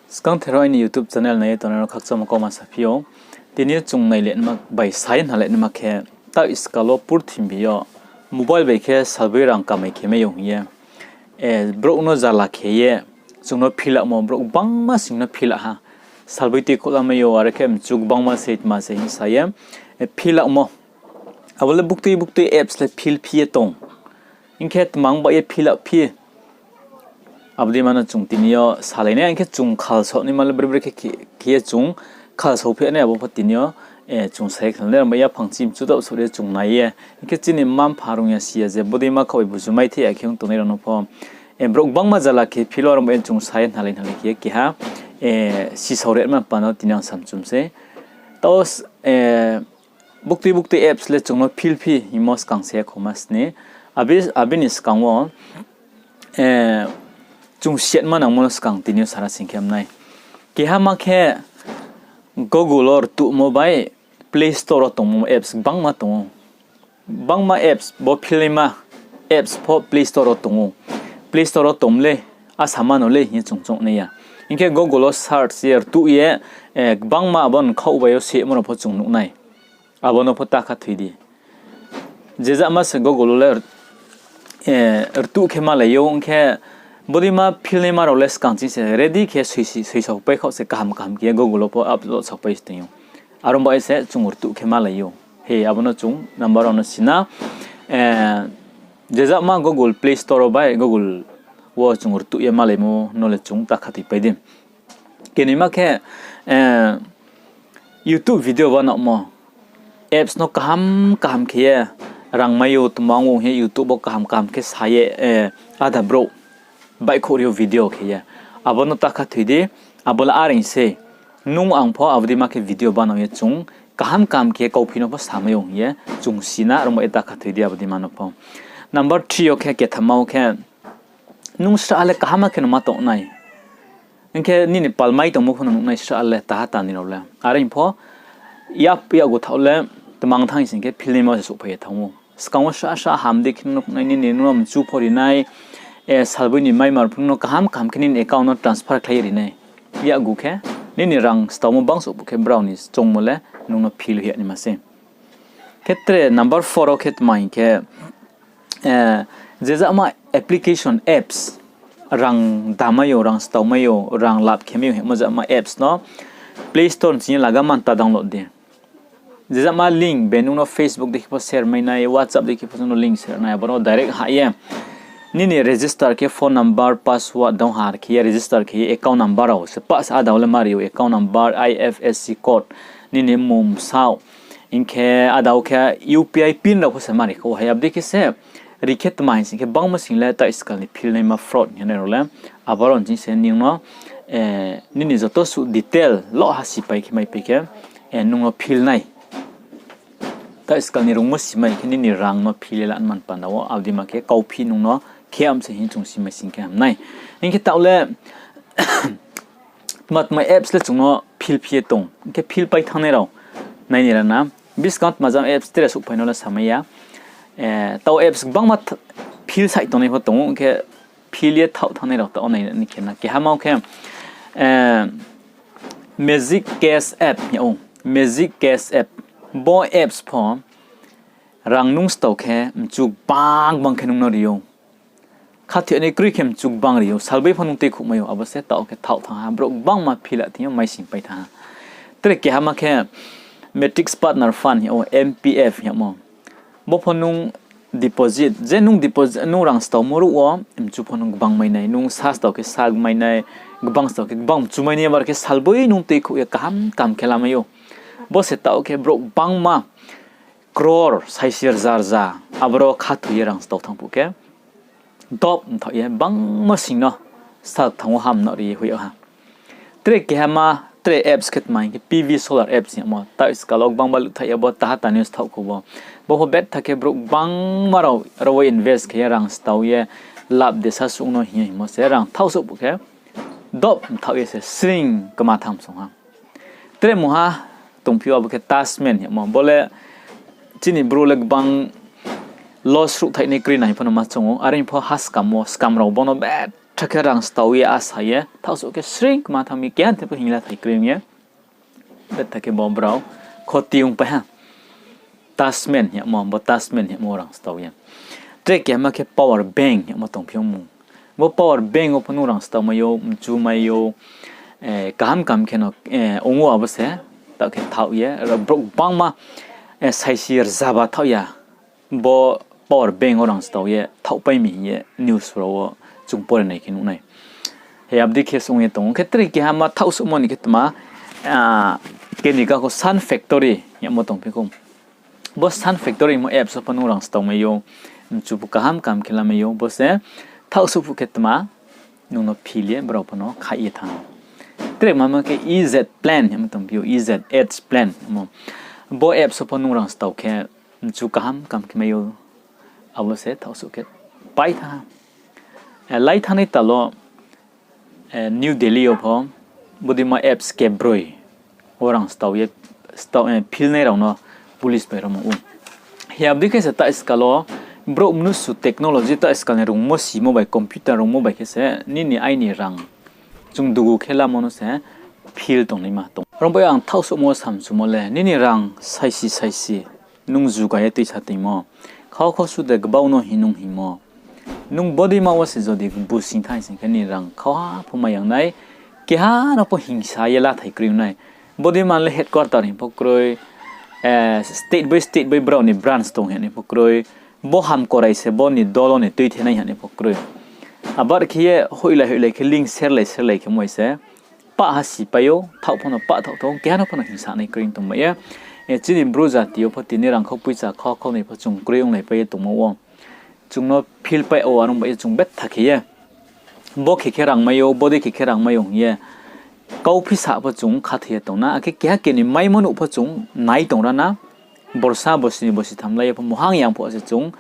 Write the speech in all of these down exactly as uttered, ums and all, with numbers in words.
Skangther o aini YouTube channel nai ye tongnai rao khakchangmo kauma saphi ou. Tini yo chung nailai naima bai sa ye hnalai naima khe, taoh iskal wo purthimbi yo mobile bai khe salboi rang kamai khe mai ou hing ye, brouh no jala khe ye chung no philamo, brouh gbangma sing no phila ha. Salboi tuikhouh lamai ou, are khe mchu gbangma se tma se hing sa ye philamo. Abo le buktui buktui apps le philphi ye tong. Hing khe tma ong ba ye phila phi? Abo deima no chung tini yo salai nai, hing khe chung khalsao naima le bre bre khe, khe ye chung khalsao phi nai, abo pho tini yo chung sa ye khnalai nai, aro ba yaphang chimchu taoh souh ye chung nai ye. Hing khe chini mma-mpha rung ya si ya je bodei ma khaoh bai buju mai thai ya khe ong tongnai rao no pho, brouh gbangma jala khe philo, aro ba ye chung sa ye hnalai hnalai khe ye keha sisao rema panda tini ang samchum sei. Taoh buktui buktui apps le chung no philphi hingmo skang se khoma sni. Abini skang wo chung siatma nangmo no skang tini yo sara sing khe mnai. Keha ma khe Google wo rtuhmo bai Play Store wo tongmo apps gbangma tong ou. Gbangma apps bo philnaima apps pho Play Store wo tong ou. Play Store wo tong le, a sama no le hing ye chung choung nai ya. Hing khe Google wo search ye rtuh ye, gbangma abo ni khaoh bai yo sehmo rao pho chung nuh nai. Abo no pho ta kha thoi di. Je jama se Google wo le rtuh khe malai ou, ong khe bodeima philnaima rao le skang ching se ready khe soisao pai khaoh se kaham kaham khe ye Google wo pho upload sao pai se tong ou. Aro bai se chung rtuh khe malai ou. He, abo no chung number one no sina. Je jama Google Play Store wo bai Google wo chung rtuh ye malaimo no le chung ta kha thoi pai di. Kenoima khe YouTube video banaomo. Apps no kaham kaham khe ye rang mai ou, tma ong ou hing ye YouTube wo kaham kaham khe sa ye, ada brouh baihkhouh ri ou video khe ye. Abo no ta kha thoi di, abo le areing sei. Nung ang pho abo deima khe video banao ye chung kaham kaham khe kauphi no pho samai ou hing ye chung sina, aro mo ye ta kha thoi di abo deima no pho. Number three yo khe, kethama wo khe, nung sra le kaham khe no ma tong nai. Hing khe nini palmai tongmo pho no nuh nai sra le taha tani rao le. Are hing pho, yak, yakgu thaoh le tmang thanng sing khe philnaima se souhphai ye thanng ou. Skang wo sra sra ham dei khe nung no nuh nai, nini nung no mchu pho ri nai, salboi ni maimar pho nung no kaham kaham khe nini account no transfer khlai ye ri nai. Yakgu khe, nini rang staomo bang souh phuh khe brao ni choungmo le nung no phil hoih ya naima sei. Khe tre number four wo khe tma hing khe, je jama application apps, rang damai ou, rang staomai ou, rang lap khe mai ou hingmo jama apps no Play Store ni ching ye laga man ta download di. Je jama link be nung no Facebook dei khe pho share mai nai, WhatsApp dei khe pho nung no link share nai, abo no direct hah ye nini register khe phone number, password dong har khe ye register khe ye account number rao se pah se ada wo le ma ri ou, account number, I F S C code, nini mmung bsaoh, hing khe ada wo khe U P I pin rao pho se ma ri kha ou. Hai abo dei khe se ri khe tma hing sing khe bangma sing le taoh iskal ni philnaima fraud hing ye nai rao le. Abo rao ni ching se nung no, nini joto suh detail loh ha sipai khe maipai khe, nung no phil nai. Taoh iskal ni rungmo simai khe nini rang no phil ye la man panda wo, abo deima khe kauphi nung no khe am se hing chung simai sing khe ham nai. Hing khe taoh le tma tma apps le chung no phil phi ye tong, hing khe phil pai thanngnai rao nai ni rana. Buskang tma jang apps tre souhphai no le samai ya. Taoh apps gbangma phil saih tongnai pho tong ou, hing khe phil ye thaoh thanngnai rao taoh nai ni khe na. Kehama wo khe Magic Cash app hing ou, Magic Cash app. Bo apps pho rang nung stao khe mchu gbang gbang khe nung no ri ou. Khathoinai kroi khe mchu gbang ri ou, salboi pho nung tuikhouh mai ou, abo se taoh khe thaoh thanng ha, brouh gbangma phila thing yo maising pai thanng ha. Tre kehama khe Matrix Partner Fund hing ou, M P F hingmo. Bo pho nung deposit, je nung deposit, nung rang staomo ruh wo, mchu pho nung gbang mai nai, nung sa stao khe sa mai nai, gbang stao khe gbang mchu mai nai, abo khe salboi nung tuikhouh ye kaham kaham khe lamai ou. Bo se taoh khe brouh gbangma crore, saisi rza rza, aboro khathoi ye rang stao thanng phuh khe, dop mthaoh ye bangma sing no sak thanng wo ham no ri ye hoih yag ha. Tre kehama, tre apps khe tma hing khe P V Solar apps hingmo, taoh iskal wo gbangma luhthaih ya bo, taha tani yo sthaoh kho bo. Bo pho betha khe brouh gbangma rao aro wo invest khe ye rang stao ye lap de sa suh no hing ye hingmo se rang thaoh souh phuh khe, dop mthaoh ye se sring kma tham song ha. Tre mungha tongphi ou abo khe Tasman hingmo, bo le chini bru le gbang loss ruhthaihnai kroi nai pho no ma choung ou, are hing pho ha scam wo, scam rao bo no bet Betha khe rang stao ye asa ye, thaohsuh khe sring kma thanng mi, keha thing pho hing la thai kroi ong ye. Betha khe bo brao khoti ongpai ha. Tasman hingmo, bo Tasman hingmo rang stao ye. Tre keha ma khe power bank hingmo tongphi ou mung. Bo power bank wo pho nung rang stao mai ou, mchu mai ou, kaham kaham khe no, ong ou abo se, taoh khe thaoh ye, brouh gbangma, saisi rzaba thaoh ya. Bo power bank wo rang stao ye thaohpai mi hing ye news rao wo chung pore nai khe nuh nai. He abo dei khe se ong ye tong ou. Khe tre keha ma thaohsuhmo ni khe tma, keni ka kho Sun Factory hingmo tongphi khou. Bo Sun Factory hingmo apps wo pho nung rang stao mai ou, mchu pho kaham kaham khe la mai ou, bo se thaohsuh phuh khe tma, nung no phil ye brao pho no khaih ye thanng. Tre ma ma khe E Z Plan hingmo tongphi ou, E Z Ads Plan hingmo. Bo apps wo pho nung rang stao khe mchu kaham kaham khe mai ou, abo se thaohsuh khe pai thanng ha. Lai thanngnai tal wo, New Delhi yo pho, bodeima apps kebroi wo rang stao ye, philnai rao no police bai romo ou. Hi abo dei khe se taoh skal wo, brouh mnusu technology taoh skal ni rungmo simo bai, computer rungmo bai khe se nini aini rang chung dugu khe lamo no se phil tongnaima tong. Aro bai ang thaohsuhmo samchumo le, nini rang saisi saisi nung juga ye tuisa toingmo, khau khau su de gbau no hing nung hingmo. Nung bodeima wo se jodi busing thai sing khe nini rang khauha pho mai yang nai, keha no pho hingsa ye lathai kroi ong nai. Bodeima le headquarter hing pho kroi, state bai state bai brao ni branch tong hing ni pho kroi. Bo hamkorai se bo ni dolo ni tuithenai hing ni pho kroi. Abar khe ye hoihlai hoihlai khe link serlai serlai khe moi se pah ha sipai ou, thaoh pho no pah thaoh tong, keha no pho no hingsa nai kroi tong bai ye. Chini Bru jati yo pho tini rangkhau poicha khau khau ni pho chung kroi onglaipai ye tongmo wo, chung no philpai ou, aro bai ye chung betha khe ye bo khe khe rang mai ou, bodei khe khe rang mai ou hing ye kau phisa pho chung khathoi ye tong na, akhe keha keni maimo nouh pho chung nai tong ra na. Borsa bosi ni bosi tham lai ye pho muhang yang pho se chung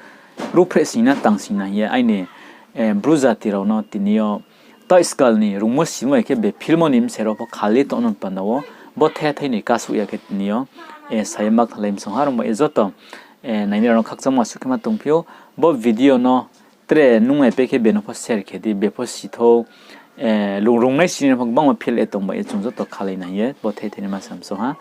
ruhphreh sing na, tang sing na hing ye aini Bru jati rao no tini yo taoh skal ni rungmo simo bai khe bephilmo ni bse rao pho khal ye tong no panda wo, bo thethai ni kasuh ya khe tini yo sa ye ma khalai msong ha. Aro bai ye joto nainai rao no khakchangmo asuh khe ma tongphi ou. Bo video no tre nung naipai khe be no pho share khe di, be pho si thou, rung, rungnai sini no pho gbangma phil ye tong bai ye chung joto khalai na hing ye bo thethai ni ma samsong ha.